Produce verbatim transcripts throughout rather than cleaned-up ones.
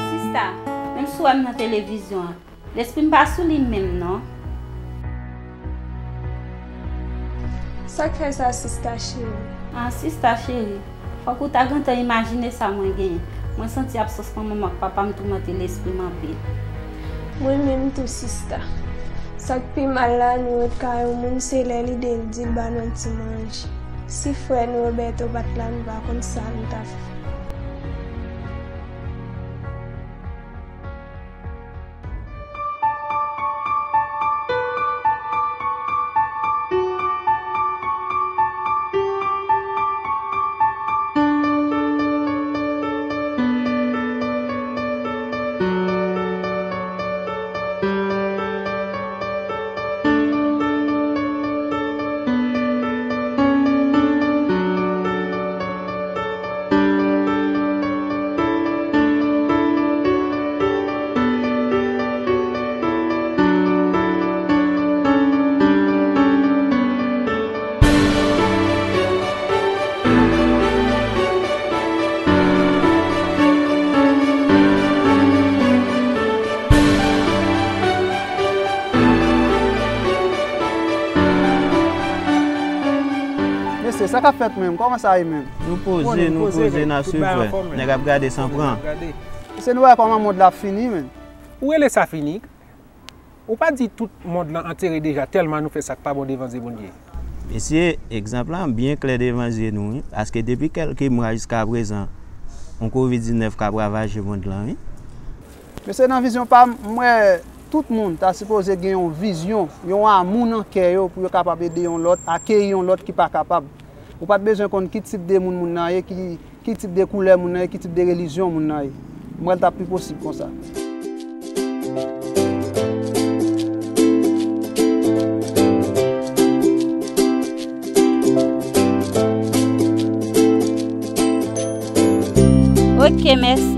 Sista, menm si w wè m nan televizyon an, lespri m pa sou li menm non. Sa k fè sa, sista cheri? Ah, sista cheri, fòk ou ta gentan imajine sa mwen genyen. Mwen santi absans manman m ak papa m toumante lespri m anpil. Mwen menm tou, sista. Sa k pi mal la, nou ret kay yon moun, se lè li de l di l ba nou yon ti manje. Si frè nou Roberto pa t la, nou pa konn sa nou t ap fè. Mesye, sa k ap fèt menm? Kòman sa ye menm? Nou poze, nou poze, n a swiv, frè. Nèg ap gade san pran. Mesye, nou wè kòman mond la ap fini menm. Ou rele sa fini? Ou pa di tout mond lan antere deja tèlman nou fè sa k pa bon devan zye Bondye? Mesye, egzanp lan byen klè devan zye nou, wi. Paske depi kèlke mwa jiska prezan, yon kovid diznèf k ap ravaje mond lan, wi. Mesye, nan vizyon pa m, m wè Tout moun ta sipoze gen yon vizyon, yon amou nan kè yo pou yo kapab ede yon lòt, akeyi yon lòt ki pa kapab. Ou pa t bezwen konn ki tip de moun moun nan ye, ki, ki tip de koulè moun nan ye, ki tip de relijyon moun nan ye. Mwen, l t ap pi posib konsa. Ok, mèsi.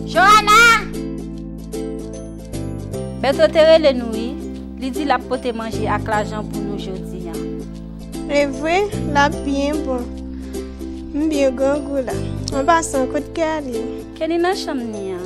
Joana! Bèto te rele nou, wi. Li di l ap pote manje ak lajan pou nou jodi a. E vre, l ap byen bon. M byen grangou la. An pasan, kot Kelly? Kelly nan chanm ni an.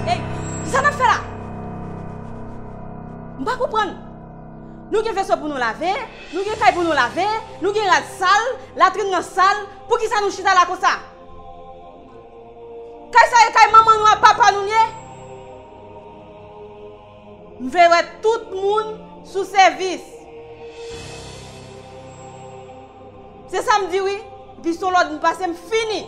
Ey, kisa n ap fè la? M pa konprann. Nou gen veso pou nou lave, nou gen kay pou nou lave, nou gen rad sal, latrin nan sal, poukisa nou chita la konsa? Kay sa e kay manman nou ak papa nou l ye? M vle wè tout moun sou sèvis. Se sa m di wi. Epi se yon lòd m pase, m fini.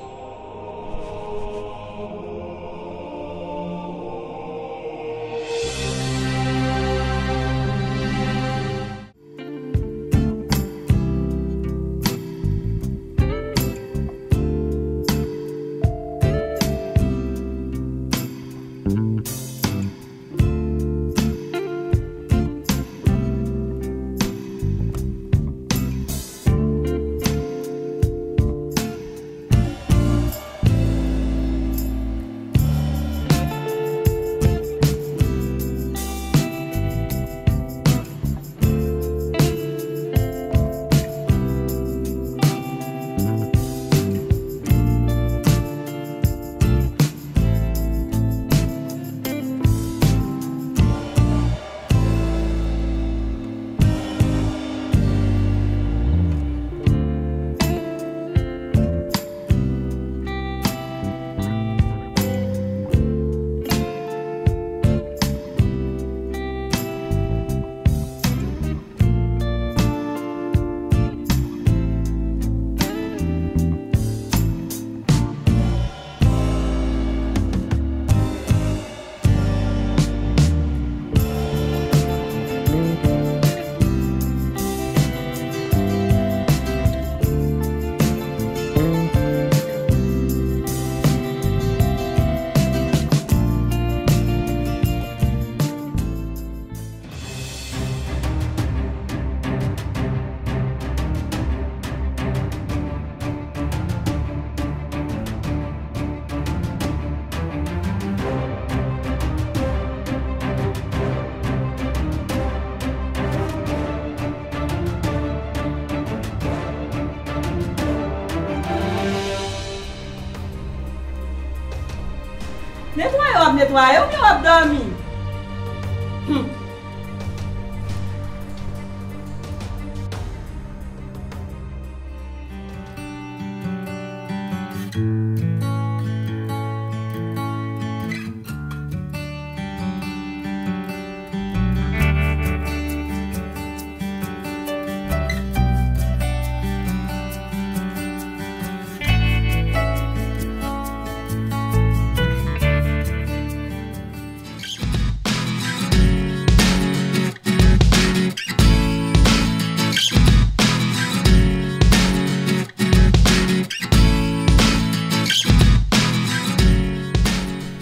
Netwaye w ap netwaye oubyen w ap dòmi? Hum.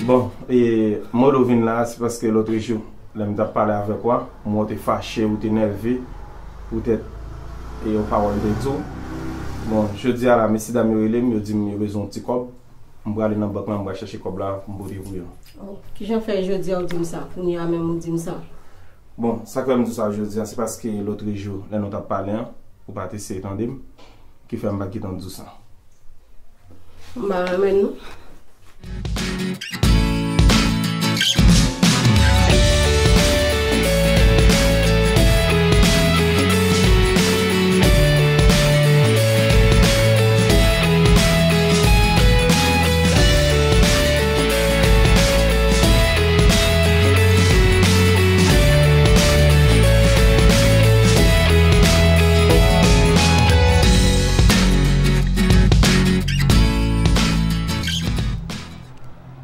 Bon, e, mwen vin la, se paske lòtrejou, lè m t ap pale avèk ou a, m wè w te fache, ou te nève, poutèt, e, yon pawòl m te di w. Bon, jodi a la, mesyedam yo rele m, yo di m yo bezwen yon ti kòb. M prale nan bank la, m pral chèche kòb la, m pote pou yo. Oh, kijan fè jodi a ou di m sa? Kounye a menm ou di m sa? Bon, sa k fè m di w sa jodi a, se paske lòtrejou, lè nou t ap pale an, ou pa t eseye tande m, ki fè m pa t gentan di w sa. M pa renmen nou.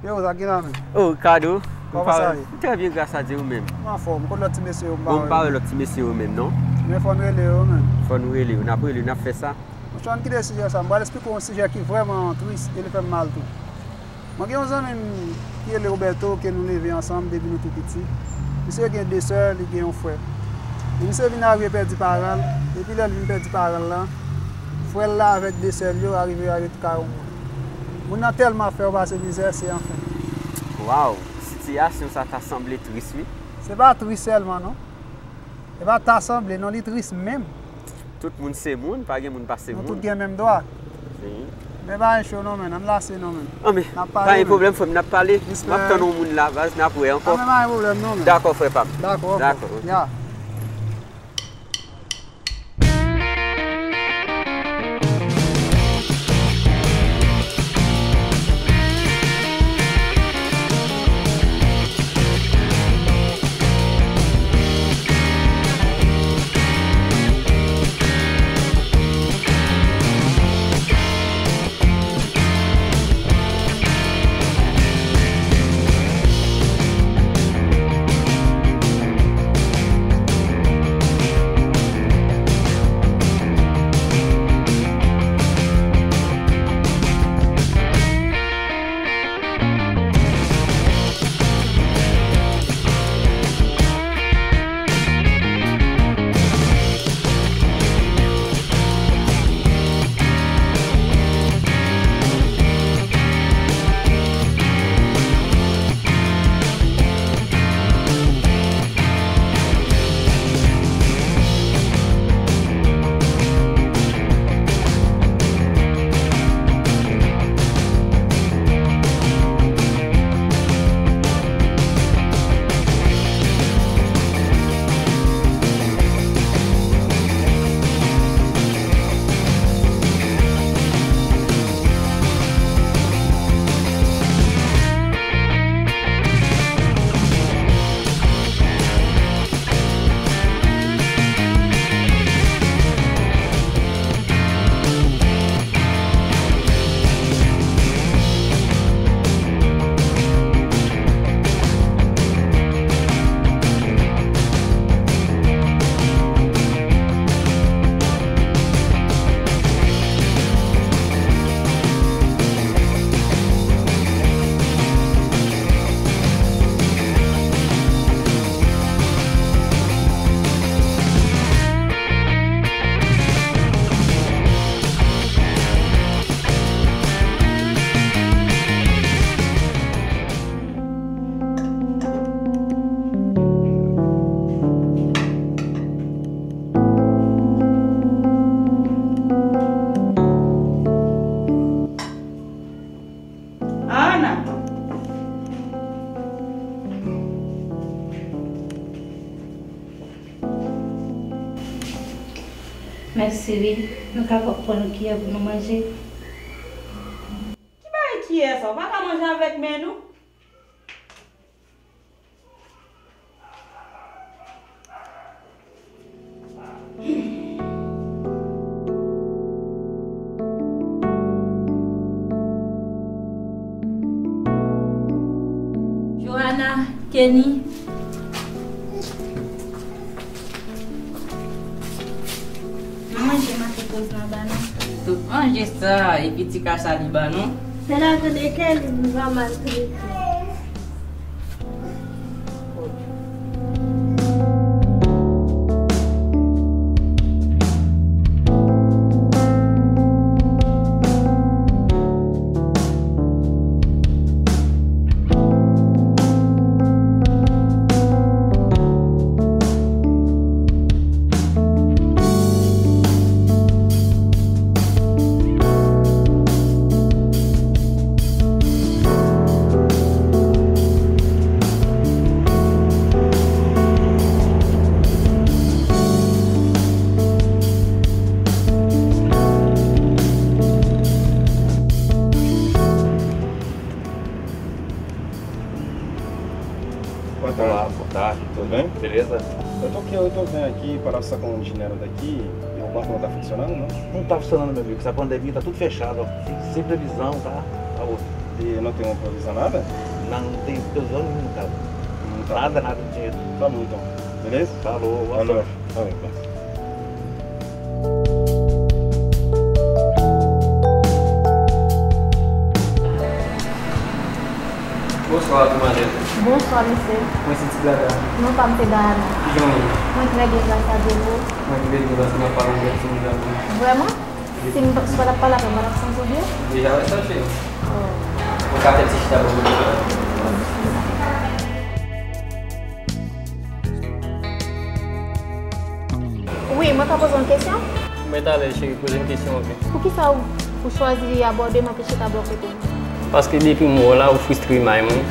Yo, sa ki la menm? Oh, Ricardo. Kòman sa ye? Trè byen, gras a Dye, ou menm? M anfòm. Kote lòt ti mesye yo? M pa wè. Bon, m pa wè lòt ti mesye yo menm, non. Men fò n rele yo, menm. Fò nou rele yo. N ap rele yo, n ap fè sa. Monchè, ann kite sijè sa. M pral eksplike w yon sijè ki vrèman tris e li fè m mal tou. Mwen gen yon zanmi m ki rele Roberto, ke nou leve ansanm depi nou tou piti. Misye gen de sè, li gen yon frè. E misye vin arive pèdi paran l. Epi lè l vin pèdi paran l lan, frè l la avèk de sè l yo arive al ret kay yon moun. Moun nan tèlman ap fè yo pase mizè, se anfen. Waw, sitiyasyon sa ta sanble tris, wi. Se pa tris sèlman, non. E pa ta sanble, non, li tris menm. Tout moun se moun, pa gen moun pase moun. Nou tout gen menm dwa. Wi. Men pa gen cho non, men, ann lase non, men. Anben, pa gen pwoblèm, frè m, n ap pale. M ap tann yon moun la, baz, n ap wè ankò. Anben, pa gen pwoblèm non, men. Dakò, frè pa m. Dakò, dakò, ok. Ya. Ana! Mèsi wi. Nou kapab pran yon kiyè pou nou manje? Ki bagay kiyè sa? Ou pa ka manje avèk men nou? Johanna, Kenny. Nan manje maten koz nan ba nou. Tout manje sa, epi ti kach sa li ba nou. Se la tande Kenny, li va maltrete. Olá, boa tarde. Tudo bem? Beleza? Eu tô aqui, eu tô vendo aqui, parece que tá com um dinheiro daqui, e o banco não tá funcionando, não? Não tá funcionando, meu amigo. Essa pandemia tá tudo fechado, ó. Sem previsão, tá? Tá osso. E não tem uma provisão nada? Não, não tem previsão nenhuma, cara. Hum, tá. Nada, nada de dinheiro. Tá bom, então. Beleza? Falou, boa sorte. Valeu. Valeu. Bonswa, Tou Manzèl. Bonswa, mesye. Mwen se Ti Gaga. Non pa m se Gayana. Kijan w ye? Mwen trè byen, gras a Dye, e ou? Mwen trè byen, paske m ap pale anglè, ti moun la. Vrèman? Si m, si w pa t ap pale avè m, mwen t ap santi w byen? Deja wè sa, cheri. Oh. Ou ka fè ti chita bò kote la. Wi, mwen ka poze w yon kesyon? Mwen talè, cheri, poze m kesyon an, wi. Poukisa ou, ou chwazi abòde m anpe chita bò kote m? Paske depi m wè w la, ou fristre may mwen.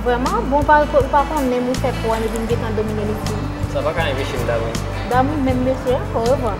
Vrèman? Bon, ou pa, ou pa konnen m ou fè kou an epi m gentan domine lespri m. Sa pa ka enpeche m damou. Damou menm mesye a, orevwa.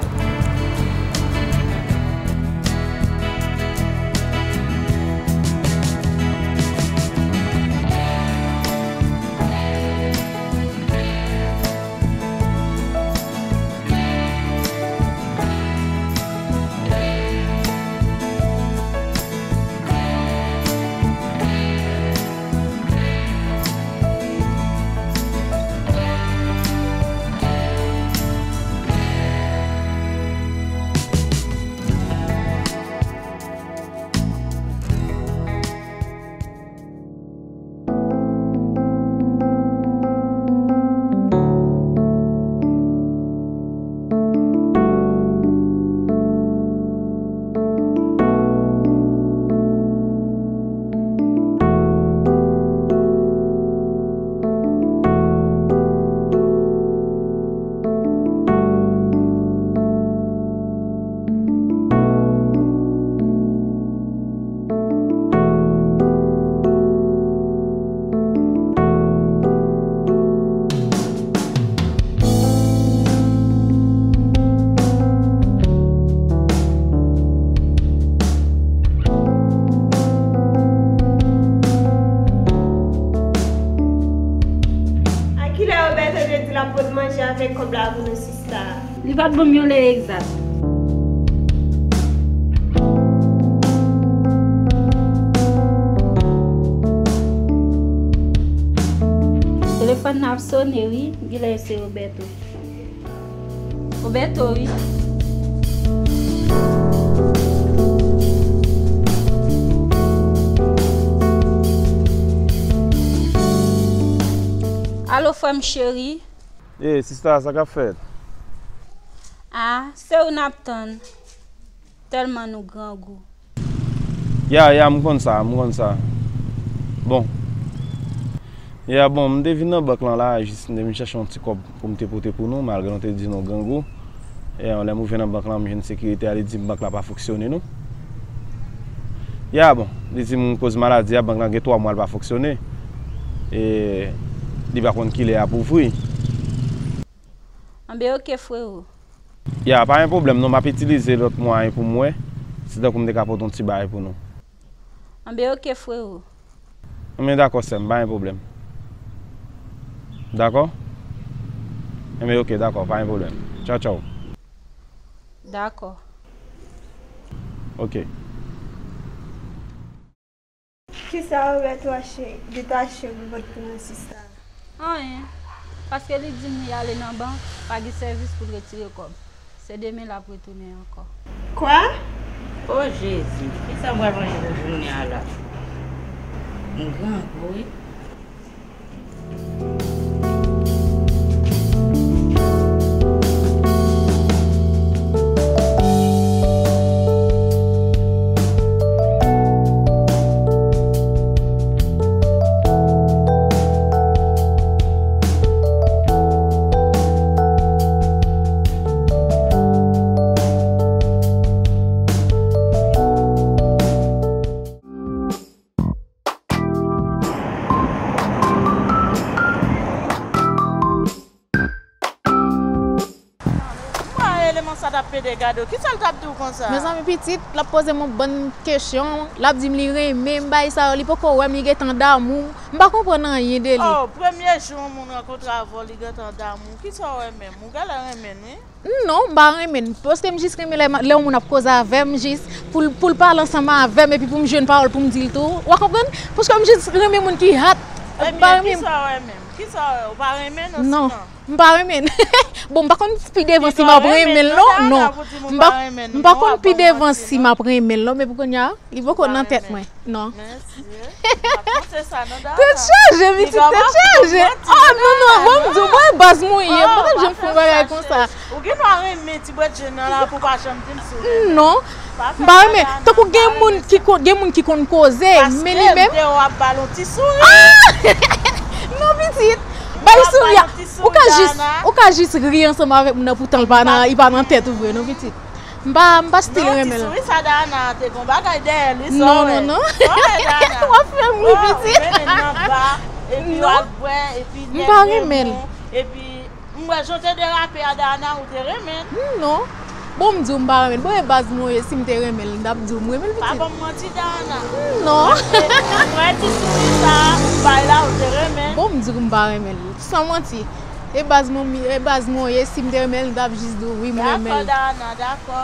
A kilè Roberto te di l ap pote manje avèk kòb la pou nou, sista? Li pa t ban m yon lè egzat. Telefòn nan ap sone, wi. Genlè se Roberto. Roberto, wi. Alo, frè m cheri. Ey, sista, sa k ap fèt? A, se ou n ap tann. Tèlman nou grangou. Ya, ya, m konn sa, m konn sa. Bon. Ya, bon, m te vin nan bank lan la, jis m te vin chèche yon ti kòb pou m te pote pou nou, malgre nou te di nou grangou. E, lè m rive nan bank lan, m jwenn sekirite a, li di m bank la pa fonksyone non. Ya, bon, li di m koz maladi a, bank lan gen twa mwa l pa fonksyone. E, li pa konn kilè y ap ouvri. Anben, oke, frero. Ya, pa gen pwoblèm non, m ap itilize lòt mwayen pou m wè si tankou m te ka pote yon ti bagay pou nou. Anben, oke, frero. Anben, dakò, sè m, pa gen pwoblèm. Dakò? Anben, oke, dakò, pa gen pwoblèm. Tchaw, tchaw. Dakò. Oke. Kisa Roberto achte, Guito achte pou pote pou nou, sista? Anyen. Paske li di m li ale nan bank, pa gen sèvis pou l retire kòb. Se demen l ap retounen ankò. Kwa? O Jezi, kisa m pral manje pou jounen an la? M grangou, wi. Degado, kisa l t ap di w konsa? Mezanmi, pitit, l ap poze m yon bann kesyon, l ap di m li renmen m, bagay sa yo, li poko wè m, li gentan damou m. M pa konprann anyen de li. Oh, premye jou yon moun rankontre avè w, li gentan damou w. Kisa w wè menm? Ou genlè renmen l, wi. Non, m pa renmen l. Paske m jis renmen lè, lè yon moun ap koze avè m, jis pou l, pou l pale ansanm avè m, epi pou m jwenn pawòl pou m di l tou. W a konprann? Paske m jis renmen moun ki hot. M pa renmen. Ebyen, kisa w wè menm? Kisa w wè? Ou pa renmen l, non, sinon? M pa renmen l. Bon, m pa konn pi devan si m ap renmen l, non, non. M pa, m pa konn pi devan si m ap renmen l, non, men pou kounye a, li poko nan tèt mwen, non. Tèt chaje, pitit, tèt chaje. Ah, non, non, bon, m di w, mwen baz mwen ye, m pa t ap janm fè yon bagay konsa. Ou gen dwa renmen ti bwèt jèn nan la pou w pa janm di m si w renmen. Non. M pa renmen. Tankou gen moun ki konn, gen moun ki konn koze, men li menm. Paske m te wè w ap ba l yon ti souri. Ah! Non, pitit. Bay souri a. Ou ka jis, ou ka jis ri ansanm avèk moun nan, poutan l pa nan, li pa nan tèt ou vre, non, pitit. M pa, m pa stil renmen l. Ti souri sa Dayana te gon bagay dèyè li, sa w wè? Non, non, non. W ap fè m ri, pitit. Ou mennen l nan ba, epi w al bwè, epi nèg renmen w, epi M wè jan w te derape a, Dayana, ou te renmen l. Hmm, non. Bon, m di w m pa renmen l. Bon, e baz mwen ye, si m te renmen l, m t ap di w m renmen l, pitit. Pa ban m manti, Dayana. Hmm, non. Paske m wè ti souri sa a ou bay la, ou te renmen l. Bon, m di w m pa renmen l. San manti. E baz mwen, e baz mwen ye, si m te renmen l, m t ap jis di w wi, m renmen l. Dakò, Dayana, dakò.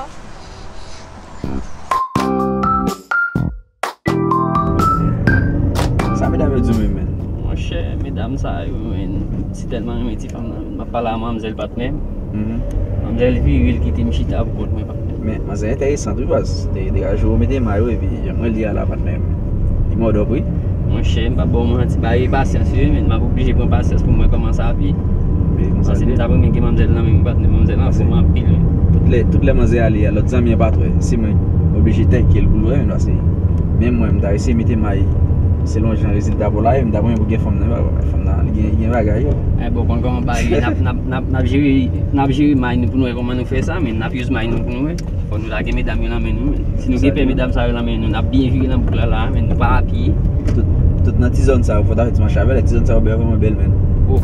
Sa medam yo di w menm, menn? Monchè, medam sa yo, menn, m si tèlman renmen ti fanm nan, menn. M ap pale a manmzèl, patnè m. Mhm. Manmzèl vire, l kite m chita pou kont mwen, patnè m. Men, manzè enteresan tou, baz. Te, te ka jwe mete may ou, epi jan mwen li a la, patnè m. Li mòdòp, wi. Monchè, m p ap ba w manti, bay pasyans, wi, menn. M ap oblije pran pasyans pou m wè kòman sa ap ye. Paske m t ap renmen gen manmzèl nan men m, patnè m. Manmzèl anfòm anpil, wi. Tout lè, tout lè manzè ale a, lòt zanmi an pa t wè. Se mwen oblije tèke l pou l wè, menn, paske menm mwen, m ta eseye mete may selon jan rezilta pa w la ye, m ta renmen pou gen fanm nan, fanm nan, li gen, li gen bagay yo. Eh, bon, konn kòman bagay ye, n ap, n ap, n ap, n ap jere, n ap jere may nou pou nou wè kòman nou fè sa, men n ap use may nou pou nou wè. Fò nou lage medam yo nan men nou, menn. Si nou gen pè medam sa yo nan men nou, n ap byen vire nan bouk la, la, menn, nou pa apiye. Tout, tout nan ti zòn sa yo, fò ta fè ti mache avè l, ti zòn sa yo bèl, vrèman bèl, menn. Oh.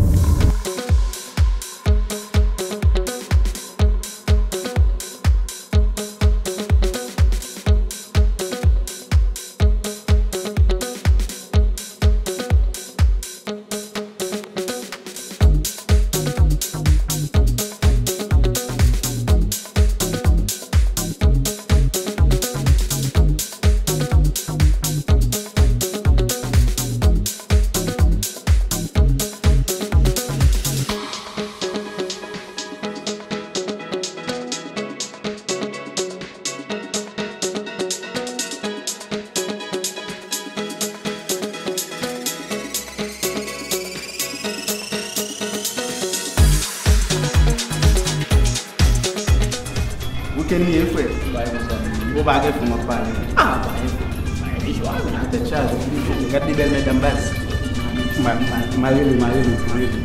Weekend li ye, frè. Ou pa gen fon, w ap pale. Ah, pa gen fon. Pa gen chwa, tèt chaje. Gad de bèl medam, baz. Ma, ma, ma rele, ma rele, ma rele.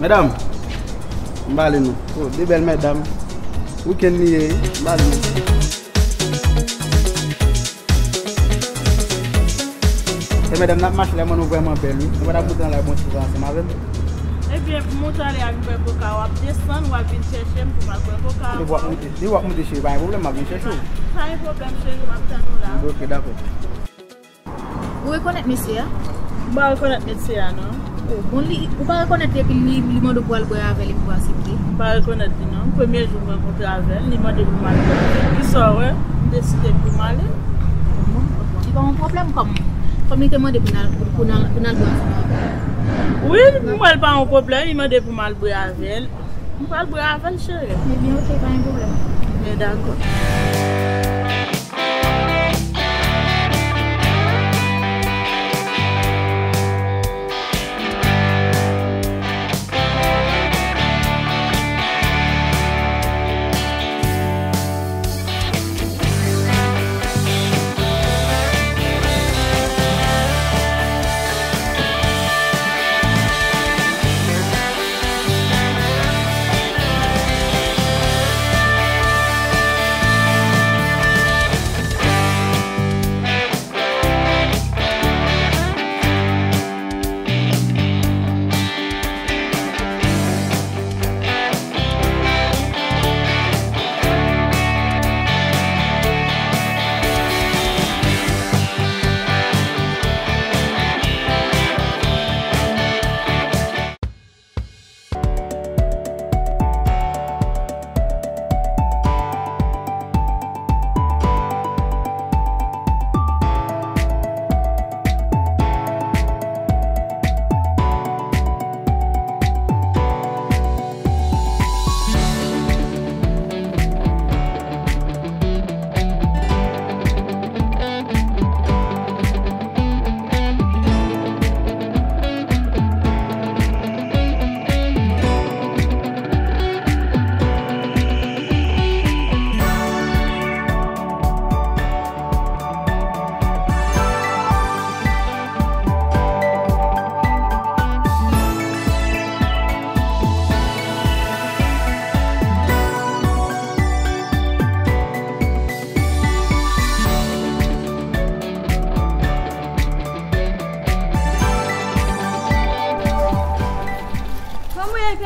Medam, m pale nou. Oh, de bèl medam. Weekend li ye, m pale nou. E medam, n ap mache la, mwen nou vrèman bèl, wi. Nou pa t ap moute nan lari bon ti jan ansanm avè m? Ebyen, pou moute ale a vin bwè koka, w ap desann, w ap vin chèche m pou m al bwè koka ankò. Depi w ap moute, depi w ap moute, cheri, pa gen pwoblèm, m ap vin chèche w. Pa gen pwoblèm, cheri, m ap tann ou la. Ok, dakò. Ou rekonèt mesye a? M pa rekonèt mesye a, non. Oh, bon, li, ou pa rekonèt li epi li, li mande w pou al bwè avè l epi w aksepte? M pa rekonèt li, non. Premye jou m rankontre avè l, li mande pou m al bwè avè l. Kisa w wè? M deside pou m ale. Bon, li pa yon pwoblèm kòm, kòm li te mande pou n al, pou, pou n al, pou n al bwè ansanm avè l. Wi, m wè l pa yon pwoblèm, li mande pou m al bwè avè l. M pral bwè avè l, cheri. Ebyen, ok, pa gen pwoblèm. Ebyen, dakò.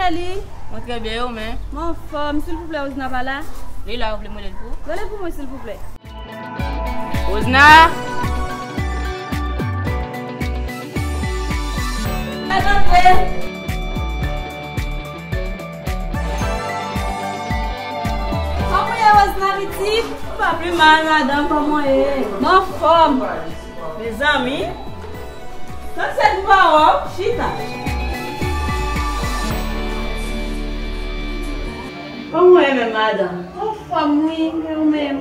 Li? Mwen trè byen, ou menm? Mwen anfòm. Silvouplè, Osna pa la? Li la, ou vle m rele l pou ou? Rele l pou mwen, silvouplè. Osna! Fè antre! Kòman w ye, Osna, pitit? Pa pi mal, madanm, kòman w ye? Mwen anfòm. Mezanmi, sa se pou pa wè w, chita. Kòman w ye menm, madanm? Anfòm, wi, men ou menm?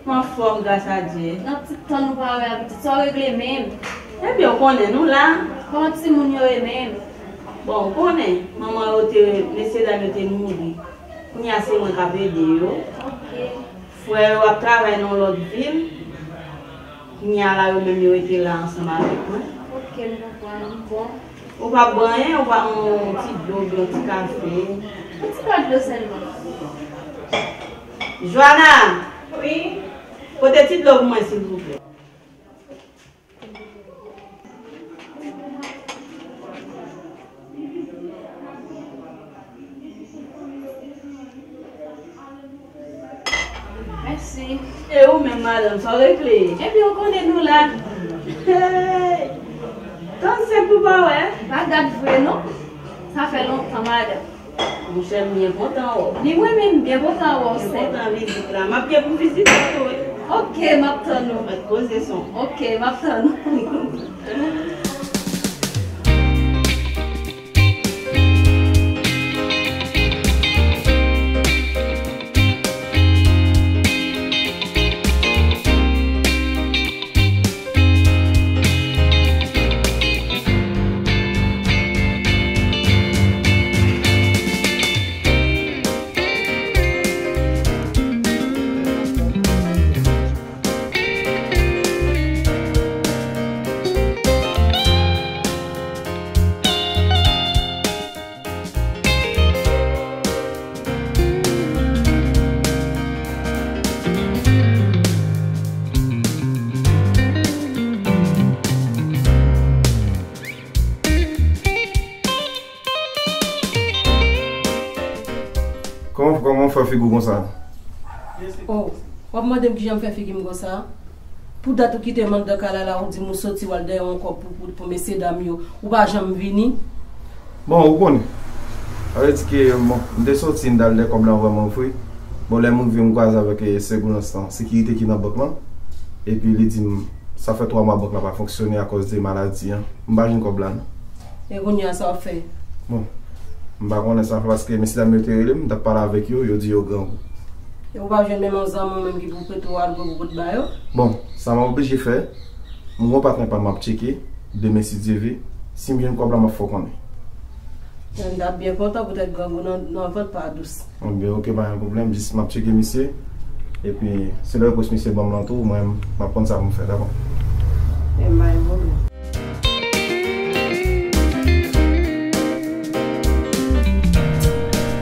Mwen anfòm, gras a Dye. Nan ti tan nou pa wè a, pitit, sa w regle menm? Ebyen, ou konnen, nou la. Kòman timoun yo ye menm? Bon, ou konnen, manman yo te, mesye dam yo te mouri. Kounye a, se mwen k ap ede yo. Ok. Frè yo ap travay nan yon lòt vil. Kounye a la, yo menm yo rete la ansanm avèk mwen. Ok, m konprann. Bon. Ou p ap bwè anyen, ou pa yon ti dlo, yon ti kafe? Yon ti bwè dlo sèlman. Joana! Wi? Pote ti dlo pou mwen, silvouplè. Mèsi. E ou menm, madanm, sa w regle? Ebyen, ou konnen nou la. Hey! Tann se pou pa wè. Pa gad vre, non. Sa fè lontan, madanm. Monchè, m byen kontan wè w. Ni mwen menm, m byen kontan wè w, sè. Byen kontan vizit la. M ap gen pou vizite w tou, wi. Ok, m ap tann ou. Mèt poze son. Ok, m ap tann ou. Kòman, kòman w fè figi w konsa? Oh, w ap mande m kijan m fè figi m konsa? Pou dat ou kite m anndan kay la la, ou di m ou soti w al dèyè yon kòb pou, pou, pou mesye dam yo, ou pa janm vini? Bon, ou konnen. Sa vle di ke, bon, m te soti, m t al dèyè kòb la vrèman vre. Bon, lè m rive, m kwaze avèk, eh, segourans lan, sekirite ki nan bank lan. Epi li di m, sa fè twa mwa bank la pa fonksyone akòz de maladi an. M pa jwenn kòb la, non. E kounye a, sa w ap fè? Bon, m pa konnen sa m ap fè paske mesye dam yo te rele m, m t ap pale avèk yo, yo di yo grangou. E ou pa jwenn menm yon zanmi w menm ki pou prete w al grangou pou t ba yo? Bon, sa m oblije fè, m gon patnè pa m ap tcheke, demen si Dye vle, si m jwenn kòb la, m ap fè w konnen. M t ap byen kontan poutèt grangou nan, nan vant pa dous. Bon, byen, ok, pa gen pwoblèm, jis m ap tcheke misye, epi si lè repons misye ban m lan tou, mwen, m ap konn sa pou m fè, dakò? E m pa gen pwoblèm.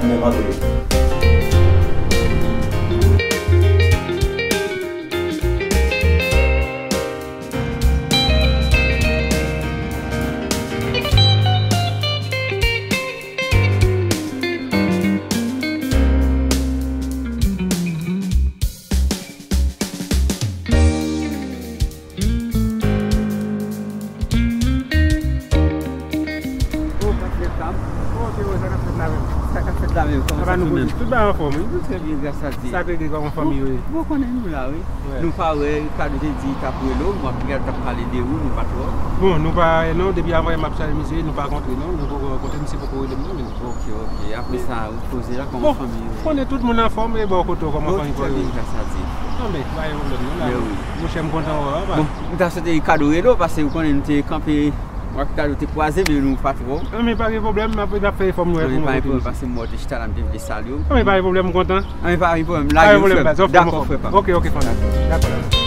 Oh, patnè pa m. Kòman w ye, sa k ap fèt la menm? Sa k ap fèt la menm? Kòman sa nou menm? Tout bagay anfòm, wi. Nou trè byen, gras a Dye. Sa k regle, kòman fanmi yo ye? Bon, ou konnen nou la, wi. Nou pa wè, Kado te di l t ap rele w, m ap gade, t ap pale de ou, nou pa t wè w. Bon, nou pa, non, depi avan yè m ap chache misye, nou pa kontre, non. Nou poko rankontre, misye poko rele m, non, menm. Ok, ok. Apre sa, ou poze la, kòman fanmi yo ye? Bon, ou konnen tout moun anfòm, e bò kote w, kòman fanmi yo ye? Bon, nou trè byen, gras a Dye. Non, men, pa gen pwoblèm, non, la. Men wi. Monchè, m kontan wè w, pa. Bon, m ta swete Kado rele w, paske ou konnen nou te kanpe, mwen ak Kado te kwaze, men nou pa t wè w. Non, men pa gen pwoblèm, n ap, n ap fè efò m wè pou mwen kote misye. Paske m wè w te chita la, m te vle salye w. Non, men pa gen pwoblèm, m kontan. Anben, pa gen pwoblèm. Lage w, frè m. Dakò, frè pa m. Ok, ok, fanmi. Dakò, dakò.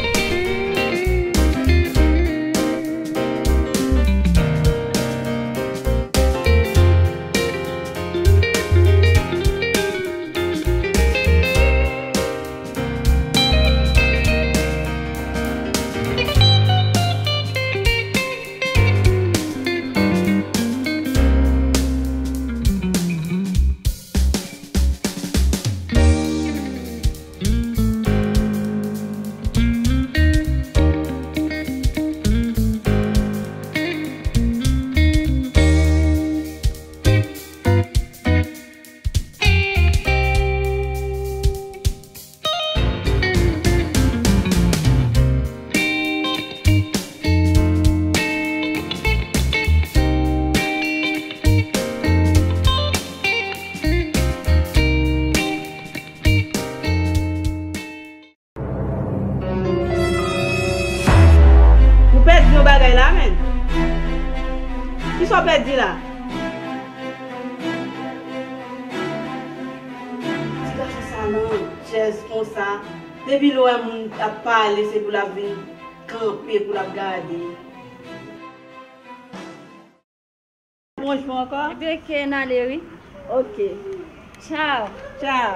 Yon bagay la, menn. Kisa w pèdi la? Ti gason sa nan chèz konsa. Depi l wè moun ap pale, se pou l ap vin kanpe, pou l ap gade. Bonjou ankò. De ke n ale, wi. Ok. Tchao. Tchao.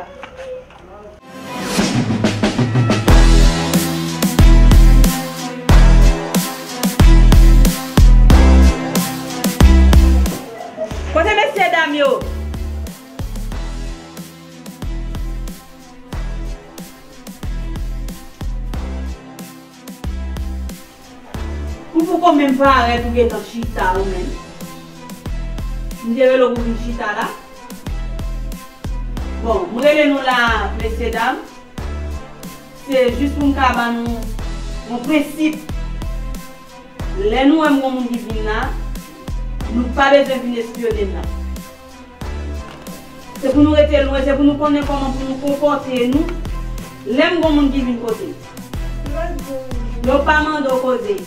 Kote mesye dam yo? Ou poko menm parèt, ou gentan chita ou menm. M te rele w pou vin chita la. Bon, m rele nou la, mesye dam. Se jis pou m ka ban nou yon prensip. Lè nou wè m gon moun ki vin la, nou pa bezwen vin espyone m nan. Se pou nou rete lwen, se pou nou konnen kòman pou nou konpòte nou lè m gon moun ki vin kote m. Yo pa mande w koze.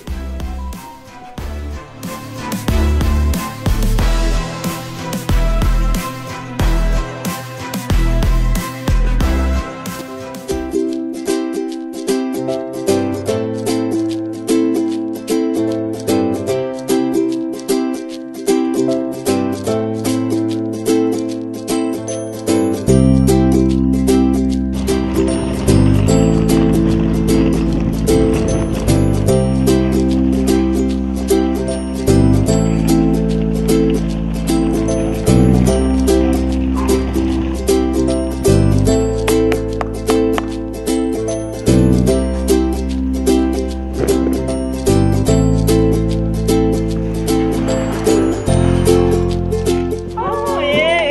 Oh, yeah.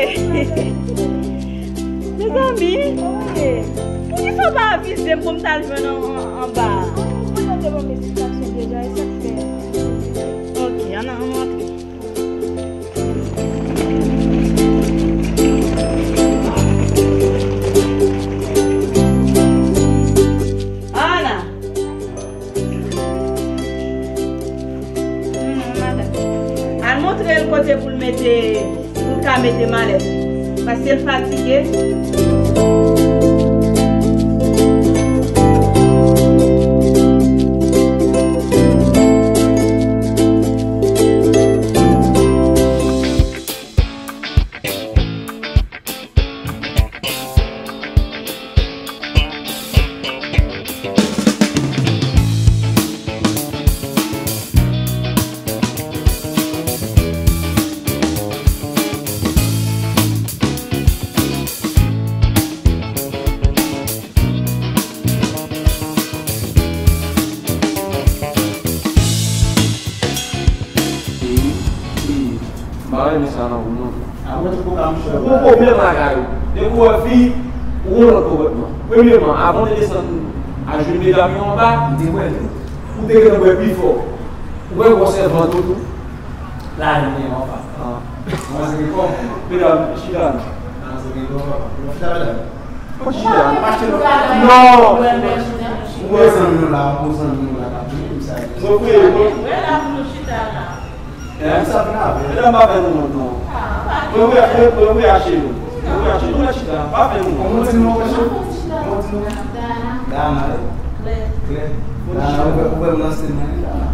Mezanmi, poukisa w pa avize m pou m t al jwenn an, an, anba a? Mwen te ban m esplikasyon deja, e sa k fè. Ok, ann, ann antre. Ana! Hmm, madanm. Al montre l kote pou l mete, pou l ka mete malèt li. Paske l fatige. M pa renmen sa nan ou non. Ou pwoblèm lakay ou. Depi w wè fi, ou gon lòt konpòtman. Premyèman, avan w te desann a jenou medam yo anba, ou te gentan bwè pi fò. Ou wè gwosè vant ou tou. La, li gen anba. Mwen se kòm. Medam, chita non. Mwen chita non. Non. Ou wè zanmi nou la, ou zanmi nou la, k ap vini, m sa. Mwen vre, mwen. Wè la pou nou chita la. Medam, pa fè nou wont non. Mwen vre, mwen vre achte nou. Mwen vre achte nou, mwen chita. Pa fè nou wont. Kòman ti non, kòman ti non? Dana. Klè. Dana, ou wè, ou wè m nan stil mwen, Dana.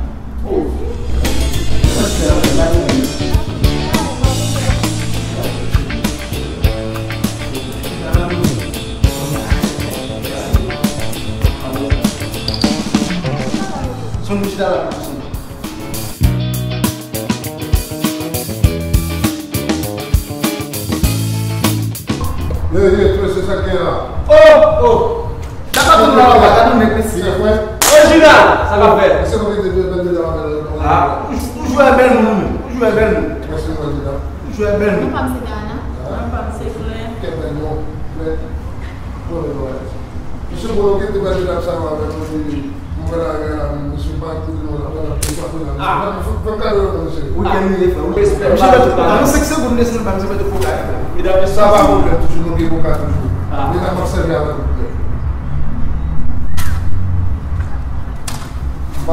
Ye, ye, frè, se sa k gen la. Oh, oh. Sa k ap fèt la, papa? Gade yon nèg mesi. Li gen frè? Orijinal! Sa k ap fèt? Èske nou gen de bèl medam avè nou? Ah, ou, ou jwe bèl moun, ou jwe bèl moun. Mèsi, prezidan. Ou jwe bèl moun. Non pa m se Dana. Non pa m se Claire. Kèt bèl non. Claire. Bon, bon, bon. Misye, bon, nou gen de bèl medam sa yo avè nou, epi mwen la, misye pa koute nou la, pa la, pa koute nou la. Ah. Fè m kado yo, mesye. Ou gen mil frè, ou gen mil frè. Misye mèt, nan senk segonn, de segonn, pa misye mèt fokal. Medam, sa pa pwoblèm, toujou nou gen koka toujou. Ah. Medam ap sèvi avè nou. M pa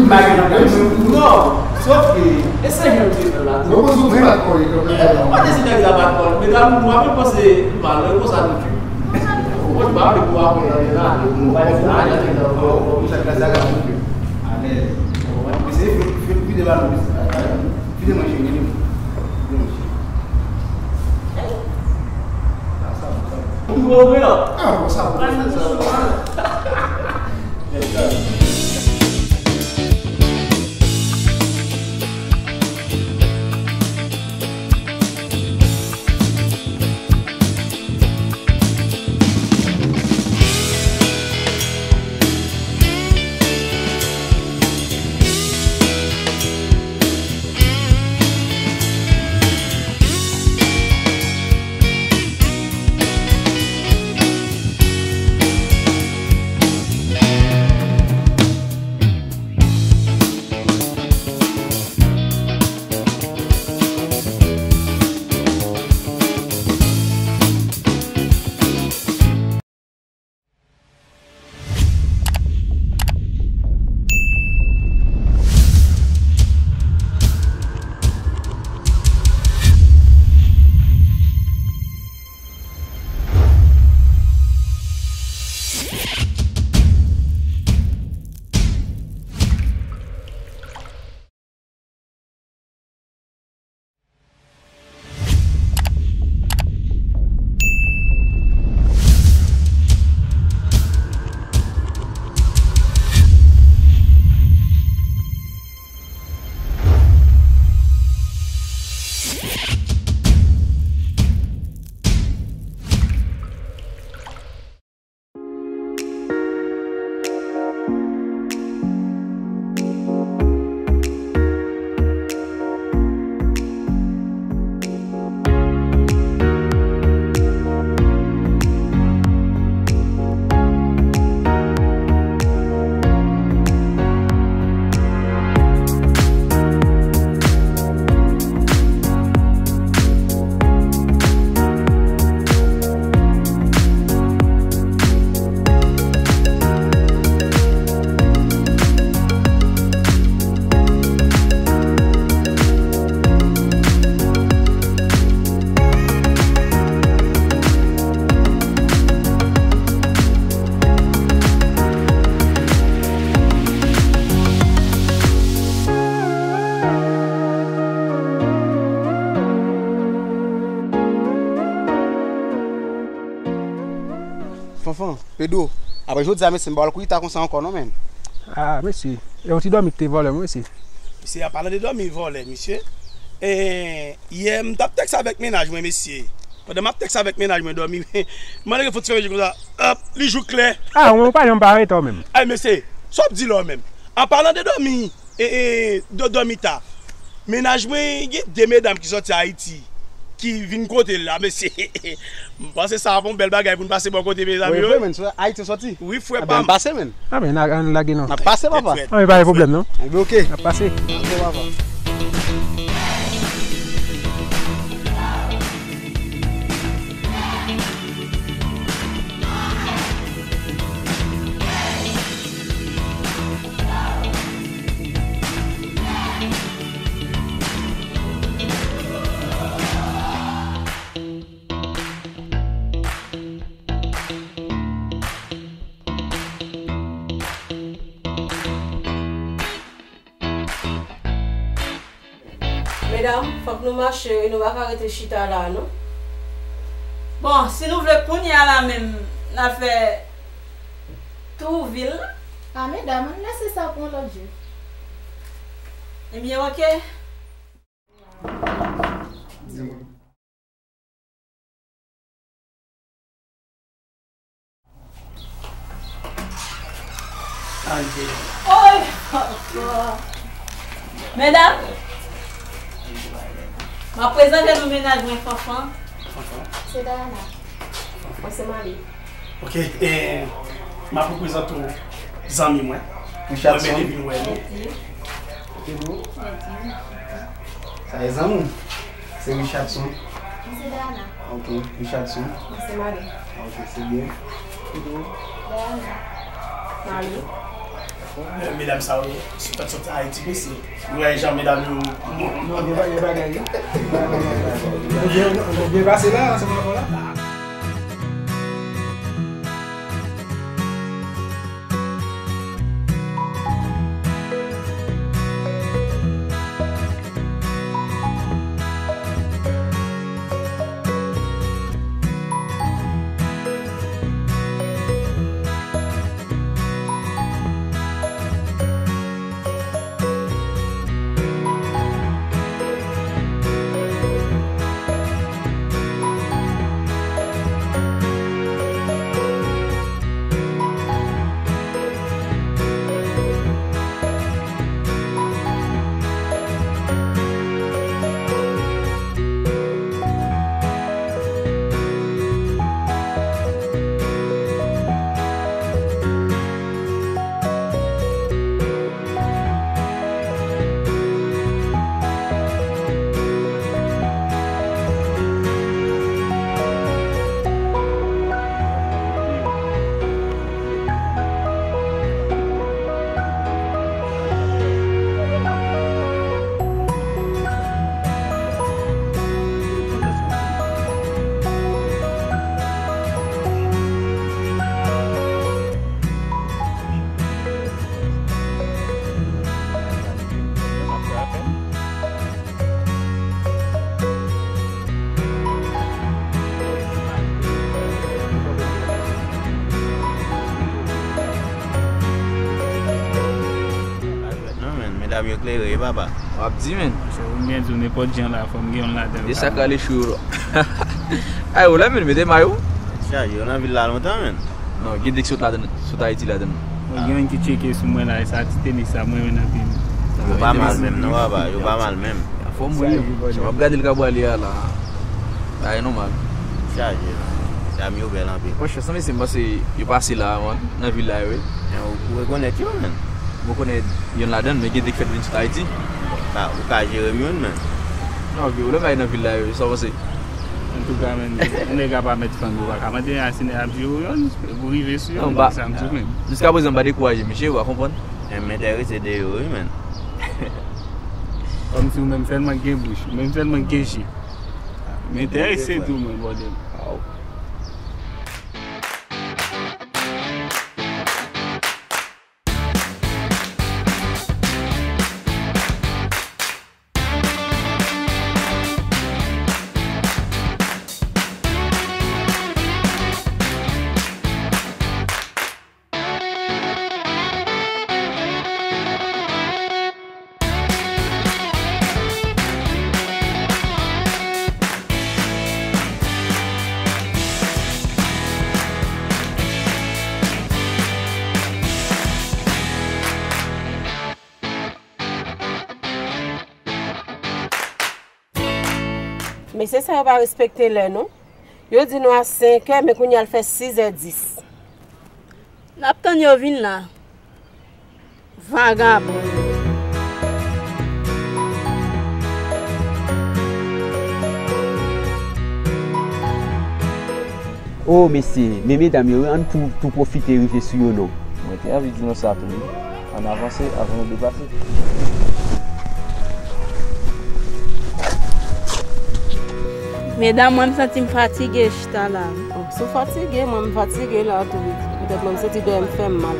m pa gen anpil. Non, sòf ke, e sa jan m te fè la. Mwen panse w te bat kò li kanmenm. Mwen te si nèg la bat kò li. Medam, mwen menm panse mal, mwen konsa nou fè. Mwen pa vle pou apre nan la, nou pa gen pou ale nan kò, pou sa klas la ka soupe. Alèz. Mesye, fè, fè vide balon, mesye. Vide manje, vide manje. Vide manje. Sa, sa, sa. Ou bon, vre, non? Ah, bon, sa, bon, sa, sa. Fanfan, Pedro, apre jodi a, mesye, m pa pral kouri ta konsa ankò non, menn. Ah, mesye, e yon ti dòmi ki te vòlè mwen, mesye. Mesye, an palan de dòmi vòlè, mesye. E, yè, m t ap tèks avèk mennaj mwen, mesye. Pandan m ap tèks avèk mennaj mwen dòmi, m antre fè yon ti fèmen je konsa, hop, li jouk klè. Ah, mwen pa janm pa rete menm. Ay, mesye, sa w ap di la menm? An palan de dòmi, e, e, dò-, dòmi ta. Mennaj mwen gen de medam ki sòti Ayiti, ki vin kote l la, mesye. M panse sa ap yon bèl bagay pou n pase bò kote, mezanmi. Wi, vre, menn, se Ayiti w sòti? Wi, frè pa m. Anben, ann pase, menn. Anben, ann lage non. N ap pase, papa. Anben, pa gen pwoblèm, non. Anben, oke. N ap pase. Oke, papa. Medam, fòk nou mache wi, nou pa ka rete chita la non. Bon, si nou vle kounye a la menm, N a fè tou vil la. A, medam, ann lese sa pou yon lòt jou. Ebyen, oke. Oy! Medam, m ap prezante nou mennaj mwen, Fanfan. Se Dayana. Mwen se Mali. Ok, e, m ap prezante w zanmi mwen. Richardson. Mwen vin vin wè nou. Ok, bro. Sa e zanmi w? Se Richardson. Mwen se Dayana. Ok, Richardson. Mwen se Mali. Ok, se byen. Diana. Mali. Eh, medam sa yo, sou fèt soti Ayiti, mesye. Nou wè jan medam yo. Non, gen bagay, gen bagay, wi. Nou byen, nou byen pase la, ansanm avè w la. Non, men, medam yo klere, wi, papa. W ap di, men. Monchè, ou byen di w, nenpòt jan la, fò m gen youn ladan l. E sa k rale chou yo. Ay, ou la, men, mete mayo. Chaje, yo nan vil la lontan, men. Non, gen de ki sot ladan, sot Ayiti ladan. Mwen gen youn ki tcheke sou mwen la, e sa ti tenis sa, mwen renmen anpil. Yo pa mal menm, non, papa, yo pa mal menm. Anfòm, wi. Jan w ap gade l ka pwale a la. Bagay nòmal. Chaje, non. Medam yo bèl anpil. Monchè, sanble se m panse yo pase la, man, nan vil la, wi. Men ou, ou rekonèt yo, men. Mwen konnen youn ladan, men gen de ki fèt vin sot Ayiti. Ba, ou ka jere m youn, men. Non, vye, ou lè bay nan vil la, wi, sa w panse? Antouka, men, yon nèg ap mèt fann, ou pa ka mande asine ap jere w youn, pou rive sou youn, non, ba, sa m di w menm. Jiskaprezan, m pa dekouraje, mesye, ou pa konprann? Men m enterese de yo, wi, men. Kòmsi ou menm sèlman k gen bouch, ou menm sèlman k gen je. M enterese tou, men, bòdèl. Aw. Mesye sa yo pa respekte lè, non. Yo di nou a senk è, men kounye a l fè sis è dis. N ap tann yo vin la. Vagabon. O, mesye, men medam yo, ann tou, tou pwofite rive sou yo, non. Mwen te anvi di nou sa tou, wi. Ann avanse avan nou deplase. Medam, mwen, m santi m fatige chita la. O, si w fatige, mwen, m fatige la tou. Petèt mwen, m santi dèyè m fè m mal.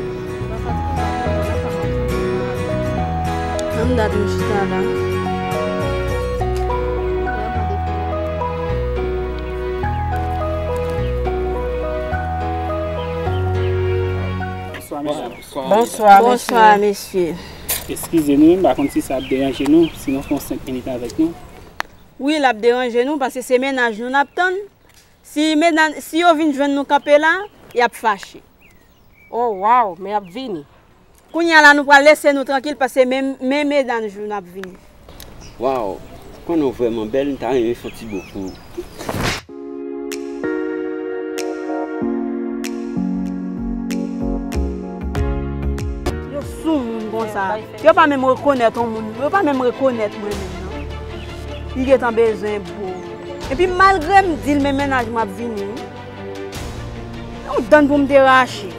Ann dat m chita la. Bonswa, mesye. Bonswa, mesye. Eskize nou, m pa konn si sa ap deranje nou, si nou fè yon senk minit avèk nou. Wi, l ap deranje nou, paske se mennaj nou n ap tann. Si mennaj, si yo vin jwenn nou kanpe la, y ap fache. Oh, waw, men y ap vini. Kounye a la, nou pral lese nou trankil, paske men, men mennaj nou ap vini. Waw, konnen w vrèman bèl, m ta renmen fè yon ti bo pou ou. Yo sou moun konsa. Yo pa menm rekonèt yon moun. Yo pa menm rekonèt mwen menm, non. Li gentan bezwen bo. Epi malgre m di l men mennaj mwen ap vini, wi. Yon dann pou m te rache.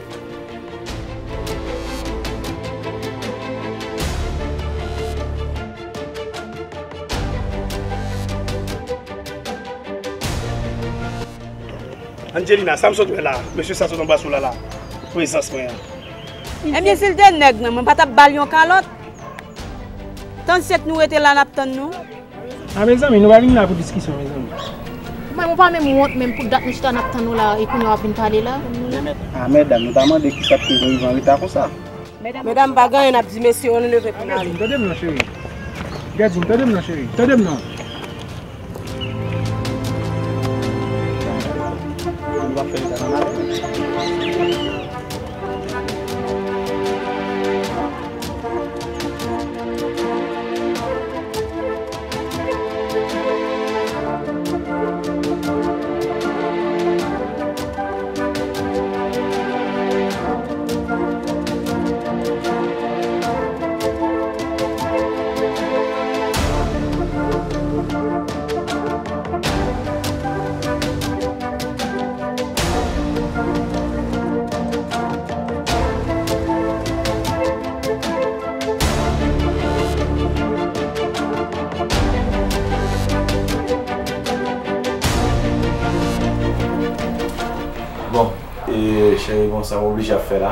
Angelina, sa m sot wè la, mesye sa sot anba sou la la, prezans mwen an. Ebyen, si l te nèg mwen, mwen pa t ap ba l yon kalòt. Tann sèt nou rete la, n ap tann nou. A, mezanmi, nou pa vin la pou diskisyon, mezanmi. Mwen, mwen pa menm wont menm pou dat nou chita n ap tann ou la, e kounye a w ap vin pale la. A, medam, nou ta mande kisa k fè nou rive an reta konsa. Medam, pa gen anyen n ap di mesye yo, nou leve pou n ale. Gad di m, tande m non, cheri. Gad di m, tande m non, cheri. Tande m non. Nou pa fè reta nan lavi. Bon, e, cheri, bon, sa m oblije ap fè la.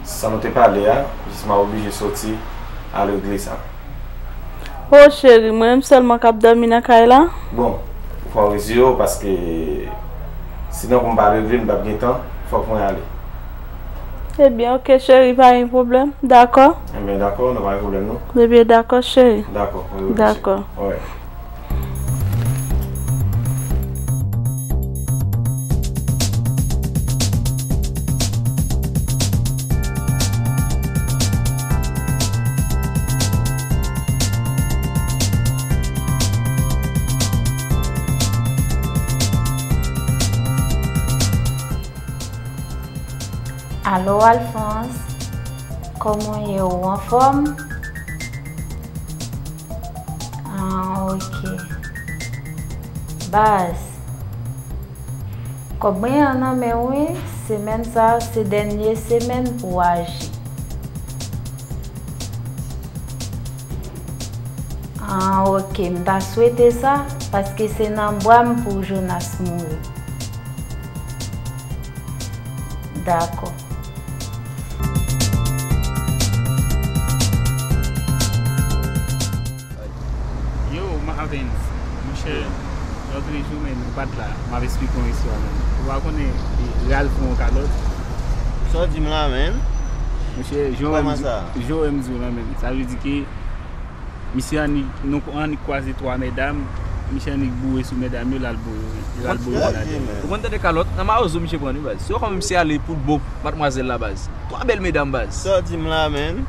Sa nou te pale a, jis m ap oblije soti al regle sa. O cheri, mwen menm sèlman k ap dòmi nan kay la? Bon, ou fè w rezye w, paske sinon pou m pa regle, m p ap gen tan, fòk mwen ale. Ebyen, oke, cheri, pa gen pwoblèm. Dakò? Ebyen, dakò, nou pa gen pwoblèm, non? Ebyen, dakò, cheri. Dakò, wi, wi, dakò. Wi. Alo, Alphonse, kòman w ye? Ou anfòm? Ah, ok. Baz, kòb mwen an nan men w, wi. Semèn sa a, se dènye semèn pou w aji. Ah, ok. M ta swete sa, paske se nan bra m pou Jonas mouri. Dakò. Yo, Marvens, monchè, lòtrejou, men, ou pa t la. M ap esplike yon istwa, men. Ou pa konnen, e, Ralph yon kalòt. Sa w di m la, men? Monchè, jan w wè m di w la, men. Sa vle di ke misye annik, nou annik kwaze twa medam, misye annik boure sou medam yo, l al boure yo, l al boure yo ladan. Ou konn tande kalòt? Nan mawozo misye pran wi, baz. Se kòm misye ale pou bon madmwazèl la, baz. Twa bèl medam, baz. Sa w di m la, men?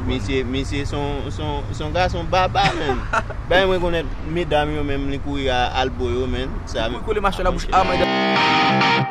Misye, misye se yon, se yon, se yon gason baba, men. Bay mwen konnen medam yo menm li kouri a, al bo yo, men. Sa, li kouri kole mache la bouch a medam.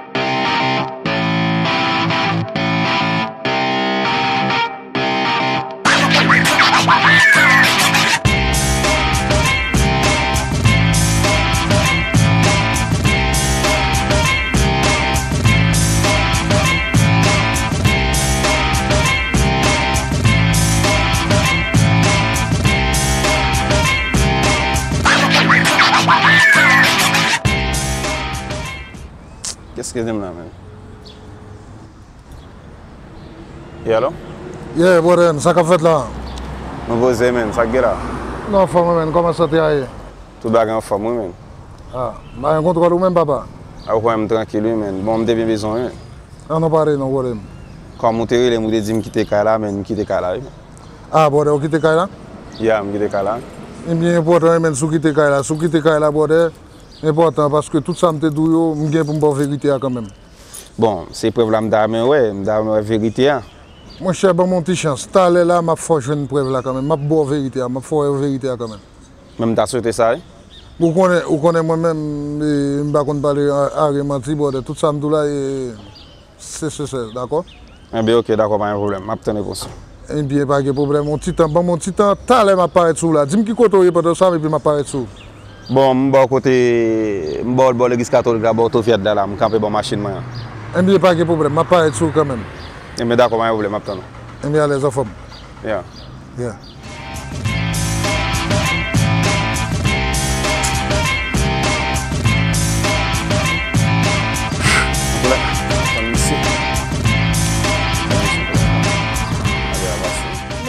Eskize m la, men. Yeah, alo? Yeah, brother, sa k ap fèt la? Nou poze, men, sa k gen la? Nou anfòm, men, kòman sante a ye? Tout bagay anfòm, wi, men. Ah, m pa gen kontwòl ou menm, papa? A, ou kwè m trankil, wi, men. Bon, m te byen bezwen w, wi. Ah, non, pare, non, brother. Kòm ou te rele m, ou te di m kite kay la, men m kite kay la, wi. Ah, brother, ou kite kay la? Ya, m kite kay la. Ebyen, enpòtan, wi, men si w kite kay la. Si w kite kay la, brother, enpòtan, paske tout sa m te di w yo, m gen pou m ba w verite a kanmenm. Bon, se prèv la m ta renmen wè, m ta renmen wè verite a. Monchè, ban m yon ti chans. Talè la, m ap fè w jwenn prèv la kanmenm. M ap ba w verite a, m ap fè w wè verite a kanmenm. Men m ta swete sa, wi. Ou konnen, ou konnen mwen menm, e, m pa konn pale a, aryen manti, brother. Tout sa m di w la, e, se sensè, dakò? Enben, oke, dakò, pa gen pwoblèm. M ap tann repons ou. Ebyen, pa gen pwoblèm. Yon ti tan, ban m yon ti tan. Talè m ap parèt sou w la. Di m ki kote w ye pandan sa, epi m ap parèt sou w. Bon, m ba w kote, m ba w bò legliz katolik la, bò Tovyad la, la. M kanpe bò machin mwen an. Ebyen, pa gen pwoblèm. M ap parèt sou w kanmenm. Enben, dakò, pa gen pwoblèm. M ap tann ou. Ebyen, alèz, anfòm. Ya. Yeah.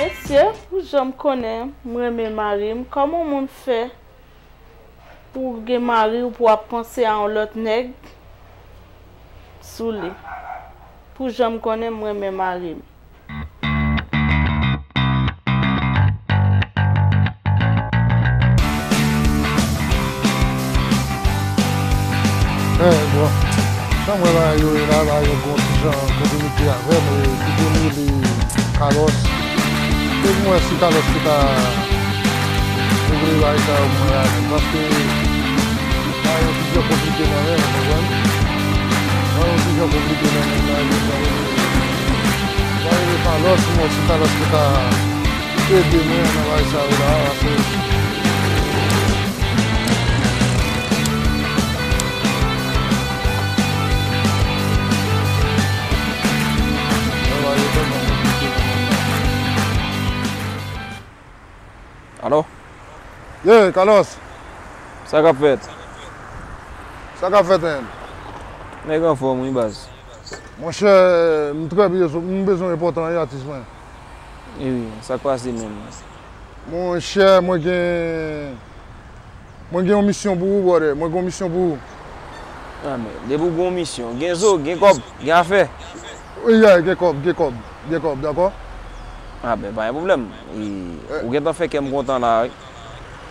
Mesye, pou jan m konnen m renmen mari m, kòman yon moun fè pou w gen mari w pou w ap panse a yon lòt nèg sou li? Pou jan m konnen m renmen mari m. Eh, bon. Jan m wè bagay yo ye la, bagay yo gon ti jan kontinite avè m, e ki premye li Carlos. E mwen si Carlos ki ta regle bagay sa yo pou mwen la menm, paske bagay yo ti jan konplike nan men m, ou konprann? Bagay yo ti jan konplike nan men m la, yo ta rele, ta rele Carlos, mwen si Carlos ki ta ede mwen nan bagay sa yo la, paske bagay yo tèlman konplike nan men m la. Alo? Ye, Carlos. Sa k ap fèt? Sa k ap fèt, menn? Nèg anfòm, wi, baz. Monchè, m trè byen, m bezwen enpòtan, wi, atis mwen. Wi, wi, sa k pase menm? Monchè, mwen gen, mwen gen yon misyon pou ou, brother. Mwen gen yon misyon pou ou. Ah, men, depi w gen yon misyon, gen zo, gen kòb, gen afè. Wi, ya, gen kòb, gen kòb, gen kòb, dakò? Ah, ben, pa gen pwoblèm. E, ou gentan fè kè m kontan la, wi.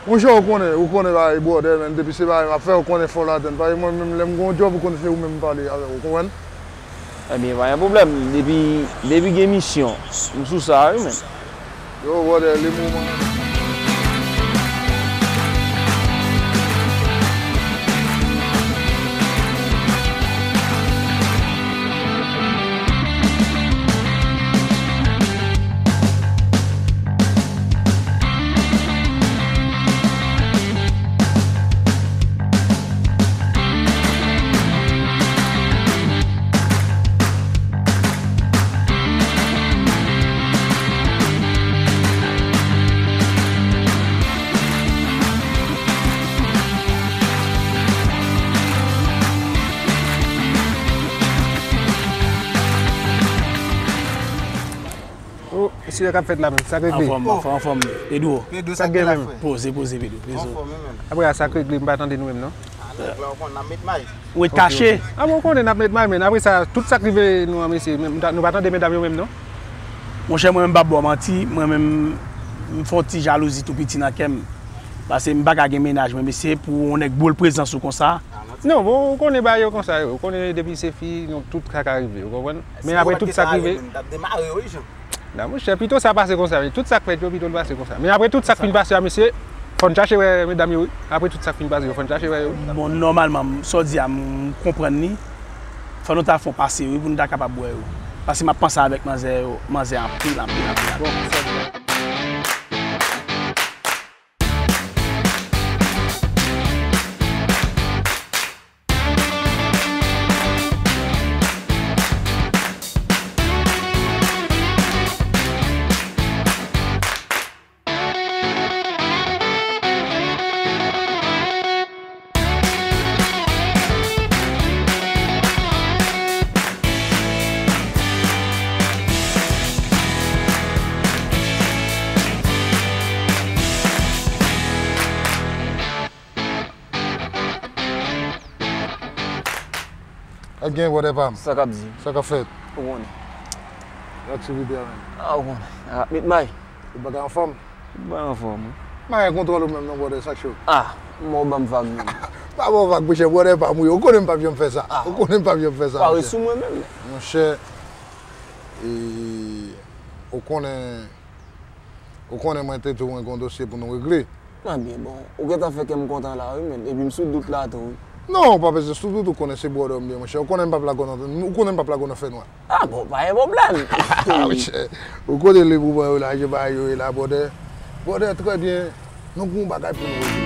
Monchè, ou konnen, ou konnen bagay, brother, men, depi se bagay m ap fè, ou konnen fò ladann. Paske mwen menm, lè m gen yon djòb, ou konnen se ou menm m pale avè w, ou konprann? Ebyen, pa gen pwoblèm. Depi, depi gen misyon, m sou sa, wi, men. Yo, brother, le moman. Oh, mesye, sa k ap fèt la menm? Sa k regle? Anfòm, anfòm, anfòm. Pedro. Pedro, sa k gen menm? Poze, poze, Pedro. Poze. Anfòm, wi, menm. Apre sa, sa k regle? M pa tande nou menm, non? Ah, nèg la, ou konn, n ap met may. Ou ret kache. Ah, bon, ou konnen n ap met may, men apre sa, tout sa k rive nou an, mesye, nou pa tande medam yo menm, non? Monchè, mwen menm, m p ap ba w manti, mwen menm, m fè yon ti jalouzi tou piti nan kè m. Paske m pa ka gen mennaj mwen, mesye, pou yon nèg boule prezans ou konsa. Non, bon, ou konnen bagay yo konsa yo. Ou konnen depi se fi, nou tout sa ka rive, ou konprann? Men apre tout sa k rive. Nan, monchè, pito sa pase konsa, men tout sa k fèt yo, pito l pase konsa. Men apre tout sa k fin pase a, mesye, fò n chache wè medam yo, wi. Apre tout sa k fin pase yo, fò n chache wè yo. Bon, nòmalman, sa w di a, m konprann li. Fò nou ta fè yon pase, wi, pou nou ta kapab wè yo. Paske m ap panse avèk manzè yo, manzè anpil, anpil, anpil, anpil. Bon, sa di a. Ap gen, brother pa m. Sa k ap di? Sa k ap fèt? Ou konnen. Aktivite a menm. Ah, ou konnen. Ah, Mitmay. Ou bagay anfòm? Ou bagay anfòm, wi. M pa gen kontwòl ou menm non, brother, sa k cho? Ah, m wè w ban m vag menm. Pa ba w vag, monchè, brother pa m, wi. Ou konnen m p ap janm fè sa. Ah. Ou konnen m p ap janm fè sa, monchè. Pare sou mwen menm. Monchè, e, ou konnen, ou konnen mwen te di w mwen gen yon dosye pou nou regle. Ebyen, bon, ou gentan fè kè m kontan la, wi, men. Epi m sou dout la tou, wi. Non, ou pa bezwen sou dout, ou konnen se brother m ye, monchè. Ou konnen m p ap lage w nan, ou konnen m p ap lage w nan fènwa. Ah, bon, pa gen pwoblèm. Ah, monchè, ou konnen le moman yo la, jan bagay yo ye la, brother. Brother, trè byen, nou gen yon bagay pou nou regle.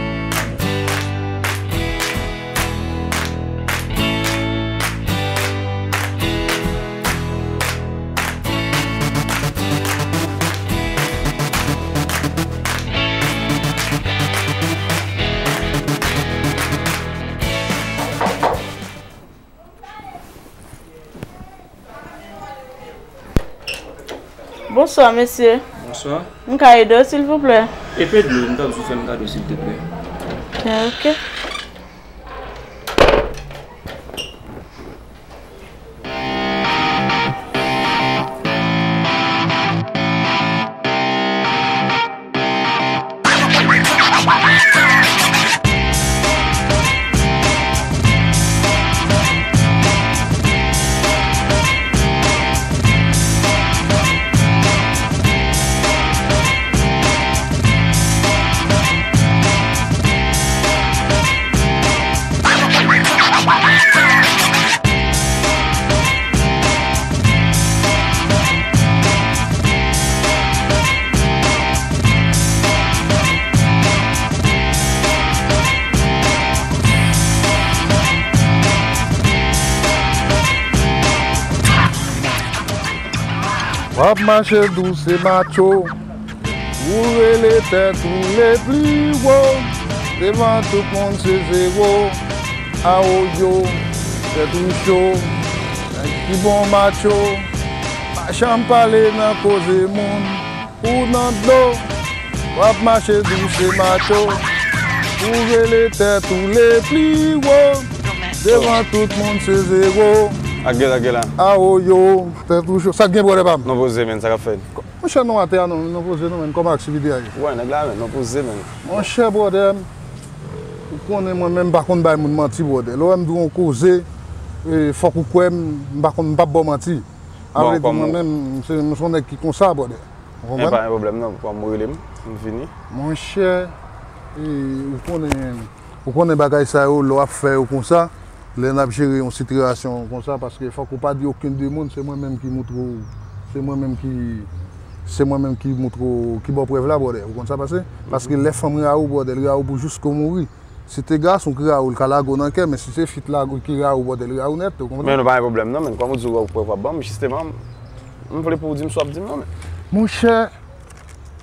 Bonswa, mesye. Bonswa. M ka ede w, silvouplè? Epe dlo, m ta bezwen fè m kado, silteplè. Ok. W ap mache dous e macho. Ou rele tèt ou le pli wo. Devan tout moun se zewo. Awoyo, tèt ou cho. Nèg ki bon macho. Pa janm pale nan koze moun. Ou nan dlo. W ap mache dous e macho. Ou rele tèt ou le pli wo. Devan tout moun se zewo. Ak gè la, gè la. Awoyo, tèt ou cho. Sa k gen, brother pa m? Non poze, men, sa k ap fèt? Monchè, non atè a, non, non poze, non, men, kòman aktivite a ye? Wè, nèg la, men, non poze, men. Monchè, brother, ou konnen mwen menm m pa konn bay moun manti, brother. Lè w wè m di w yon koze, e, fòk ou kwè m, m pa konn, m p ap ba w manti. A vle di, mwen menm, m se, m se yon nèg ki konsa, brother. Ou konprann? E pa gen pwoblèm non, kòm ou rele m, m vini. Monchè, e, ou konnen, ou konnen bagay sa yo, lè w ap fè yo konsa, lè n ap jere yon sitiyasyon konsa, paske fòk ou pa di okenn de moun, se mwen menm ki moutre w, se mwen menm ki, se mwen menm ki moutre w, ki ba w prèv la, brother. Ou konn sa pase? Paske lè fanm rayi w, brother, li rayi w pou jiske w mouri. Si te gason ki rayi w, li ka lage w nan kè, men si se fi la ki rayi w, brother, li rayi w nèt, ou konprann? Men nou pa gen pwoblèm non, men kòm ou di w prèv w ap ban m, jisteman, m vle pou w di m sa w ap di m non, men. Monchè,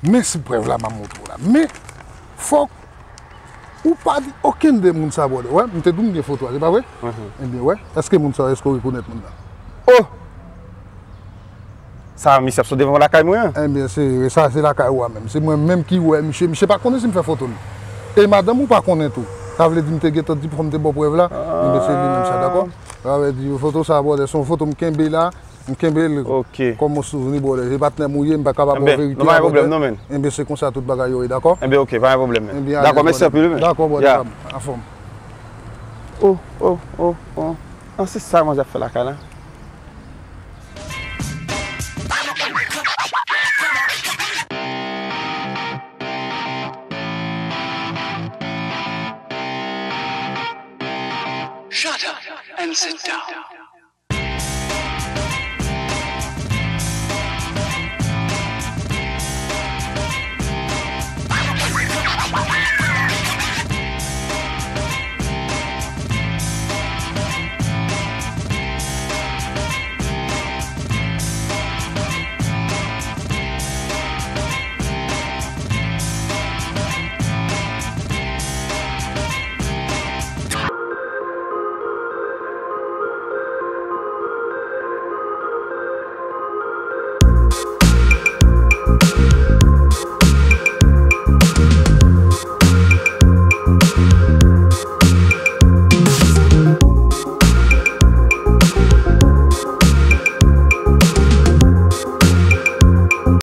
men si prèv la m ap montre w la. Men, fòk ou pa di okenn de moun sa, brother. Wè, m te di w m gen foto a, se pa vre? Ebyen, wè, èske moun sa yo, èske w rekonèt moun nan? Oh! Sa, misye ap sot devan lakay mwen an? Ebyen, se, sa, se lakay ou a menm. Se mwen menm ki wè misye. Misye pa konnen si m fè foto l. E madanm ou pa konnen tou. Sa vle di m te gentan di fò m te ba w prèv la. Ebyen, se li menm sa, dakò? Sa vle di, foto sa, brother, se yon foto m kenbe la. M kenbe l kòm yon souvni, brother. Se patnè m ou ye, m pa ka ba w verite a, brother. Ebyen, se konsa tout bagay yo ye, dakò? Ebyen, ok, pa gen pwoblèm, men. Ebyen, dakò, mèsi anpil, men. Dakò, brother, pa m, anfòm. Oh, oh, oh, oh. Ah, se sa manzè ap fè lakay la. Shut up and sit down.